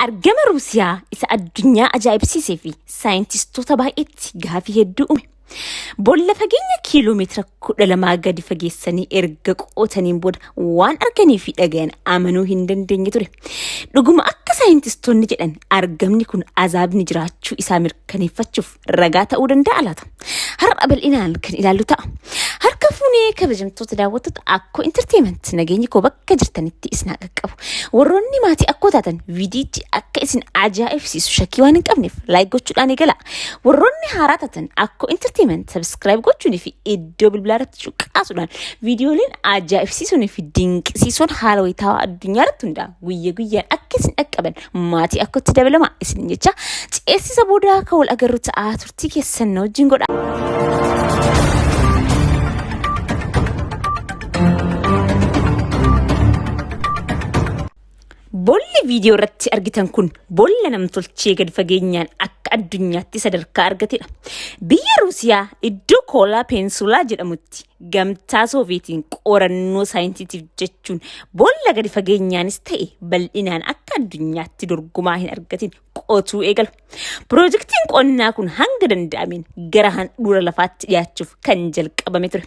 Argama Ruusiyaa isa addunyaa ajaa'ibsiisee fi saayintistoota baay'eetti gaafii hedduu uume. Boolla fageenya kiiloomeetira 12 gadi fageessanii erga qotaniin booda waan arganii fi dhagayan amanuu hin dandeenye ture. Dhuguma akka saayintistoonni jedhan argamni kun azaabni jiraachuu isaa mirkaneeffachuuf ragaa ta'uu danda'a laata? Har'a bal'inaan kan ilaallu ta'a. Harka fuunee kabajamtoota daawwattoota Akkoo Entertainment nageenyi koo bakka jirtanitti isin haa qaqqabu. Warroonni maatii Akkoo taatan viidiyichi akka isin ajaa'ibsiisu shakkii waan hin qabneef laayik gochuudhaan eegala. Warroonni haaraa taatan Akkoo Entertainment subscribe gochuunii fi iddoo bilbilaa irratti cuqqaasuudhaan viidiyooleen ajaa'ibsiisuunii fi dinqisiisoon haala wayitaawaa addunyaa irratti hundaa'an guyya guyyaan akka isin dhaqqaban maatii Akkootti dabalama isin jecha ceessisa boodaa akka wal agarru ta'aa turtii keessan na wajjin godha. Boolli viidiyoo irratti argitan kun boolla namtolchee gadi fageenyaan akka addunyaatti sadarkaa argatedha. Biyya Ruusiyaa iddoo Koolaa Peensulaa jedhamutti gamtaa Sooviyetiin qorannoo saayinsiitiif jechuun boolla gadi fageenyaanis ta'e bal'inaan akka addunyaatti dorgomaa hin argatin qotuu eegalu. Piroojeektiin qonnaa kun hanga danda'ameen gara handhuura lafaatti dhiyaachuuf kan jalqabame ture.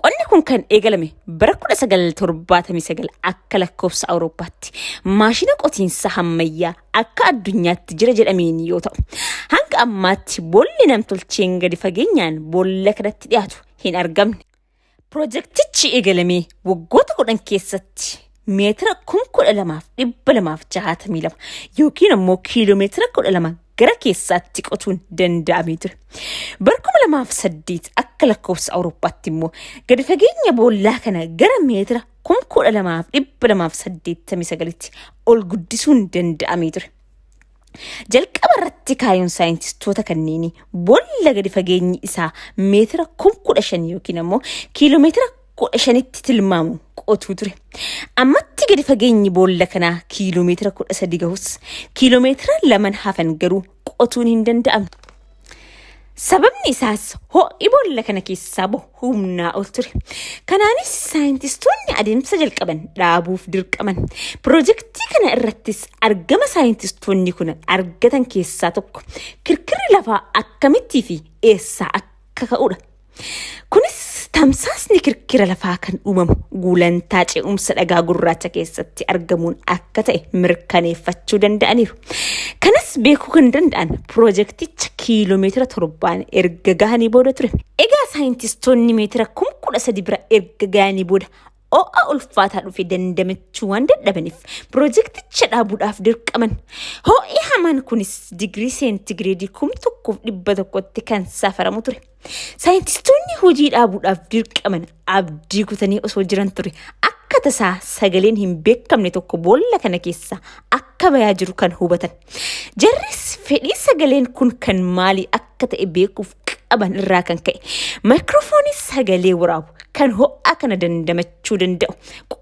Qonni kun kan eegalame bara 1979 akka lakkoofsa Awurooppaatti maashina qotiinsa hammayyaa akka addunyaatti jira jedhameen yoo ta'u, hanga ammaatti boolli namtolcheen gadi fageenyaan boolla kanatti dhiyaatu hin argamne. Pirojektichi eegalamee waggoota 10 keessatti meetira 12,262 yookiin ammoo kiiloomeetira 12 gara keessaatti qotuun danda'amee ture. Bara 2008 akka lakkoofsa Awurooppaatti immoo gadi fageenya boollaa kana gara meetira 12,289tti ol guddisuun danda'amee ture. Jalqaba irratti kaayyoon saayintistoota kanneenii boolla gadi fageenyi isaa meetira 15,000 yookiin ammoo kiiloomeetira 15tti tilmaamu qotuu ture. Ammatti gadi fageenyi boolla kanaa kiiloomeetira 13 gahus kiiloomeetira laman hafan garuu qotuun hin danda'amne. Sababni isaas ho'i boolla kana keessaa bahu humnaa ol ture. Kanaanis saayintistoonni adeemsa jalqaban dhaabuuf dirqaman. Pirojektii kana irrattis argama saayintistoonni kun argatan keessaa tokko kirkirri lafaa akkamittii fi eessaa akka ka'udha. Kunis tamsaasni kirkira lafaa kan uumamu gulantaa ce'umsa dhagaa gurraacha keessatti argamuun akka ta'e mirkaneeffachuu danda'aniiru. Kanas beekuu kan danda'an pirojekticha kiiloomeetira torbaan erga gahanii booda ture. Egaa saayintistoonni meetira 13,000 bira erga gahanii booda Ho'a ulfaataa dhufe dandamachuu waan dadhabaniif pirojekticha dhaabuudhaaf dirqaman. Ho'i hamaan kunis digirii seentigireedii 1100tti kan safaramu ture. Saayintistoonni hojii dhaabuudhaaf dirqaman abdii kutanii osoo jiran ture akka tasaa sagaleen hin beekamne tokko boolla kana keessa akka bayaa jiru kan hubatan. Jarris fedhii sagaleen kun kan maalii akka ta'e beekuuf qaban irraa kan ka'e maayikiroofoonii sagalee waraabu kan ho'a kana dandamachuu danda'u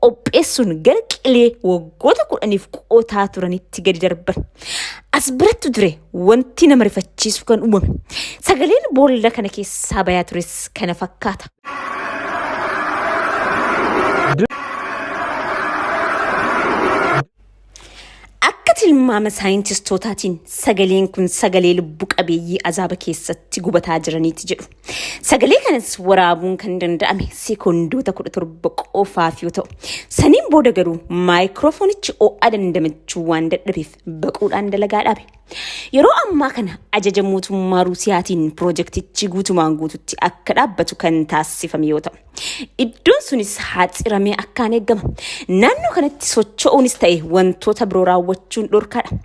qopheessuun gara qilee waggoota 10f qotaa turanitti gadi darban. As biratti ture wanti nama rifachiisu kan uumame. Sagaleen boolla kana keessaa bayaa tures kana fakkaata. Akka tilmaama saayintistootaatiin sagaleen kun sagalee lubbu qabeeyyii azaaba keessatti gubataa jiraniiti jedhu. Sagalee kanas waraabuun kan danda'ame sekondoota 17 qofaaf yoo ta'u, saniin booda garuu maayikiroofoonichi ho'a dandamachuu waan dadhabeef baquudhaan dalagaa dhaabe. Yeroo ammaa kana ajaja mootummaa Ruusiyaatiin pirojektichi guutumaan guututti akka dhaabbatu kan taasifame yoo ta'u, Iddoon sunis haaxiramee akkaan eegama. Naannoo kanatti socho'uunis ta'e wantoota biroo raawwachuun dhorkaadha.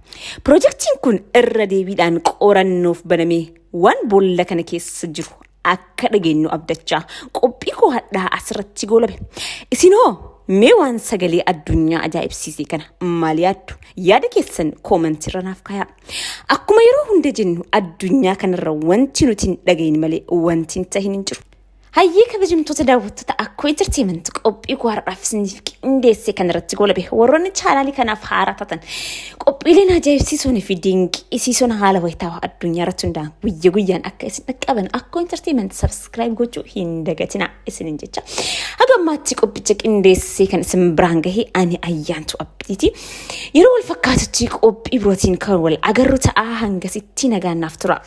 Pirojektiin kun irra deebiidhaan qorannoof banamee waan boolla kana keessa jiru akka dhageenyu abdachaa qophii koo hadhaa asirratti goolabe. Isin hoo mee waan sagalee addunyaa ajaa'ibsiise kana maal yaaddu? Yaada keessan koomantii irra naaf kaayaa. Akkuma yeroo hunda jennu addunyaa kanarra wanti nuti hin dhagahin malee wanti hin tahin hin jiru. Hayyee kabajamtoota daawwattoota Akkoo Entertainment qophii koo har'aaf isiniif qindeesse kan irratti goolabe warroonni chaanaalii kanaaf haaraa taatan qophiileen ajaa'ibsiisuun fi dinqisiisuun haala wayitaawaa addunyaa irratti hundaa'an guyya guyyaan akka isin dhaqqaban Akkoo Entertainment subscribe gochuu hin dagatinaa isinin jecha. Haga ammaatti qophicha qindeessee kan isin biraan gahe ani Ayyaantu Abdiiti. Yeroo wal fakkaatutti qophii birootiin kan wal agarru ta'a hangasitti nagaan naaf tura.